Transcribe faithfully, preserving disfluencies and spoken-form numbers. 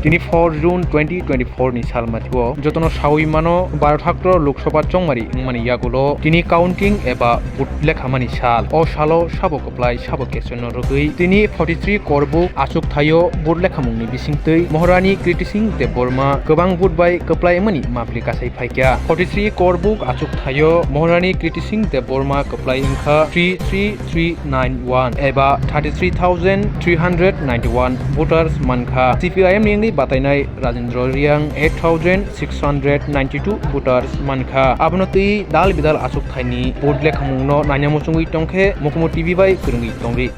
Tini four June twenty twenty-four ni sal mathio jotono sawi mano baro thaktor Lok Sabha chongmari wngmani yagulo tini counting eba vote lekhamani sal. O salo sabo kwplai sabo kesoino rwgwi tini forty three korbuk achuk thaio vote lekhamungni bisingtwi Maharani Kriti Singh Debbarma kwbang vote bai kwplai wngmani mapli kasai phaikha. Forty three korbuk achuk thaio Maharani Kriti Singh Debbarma kwplai wngkha three three three nine one eba thirty three thousand three hundred ninety one voters mankha. C P I M ni wngwi batainai Rajendra Reang eight thousand six hundred ninety two voters mankha. Abono twi dal bidal achuk thaini vote lekhamungno naina muchungwi tongkhe Mukumu T V bai kwrwngwi tongdi.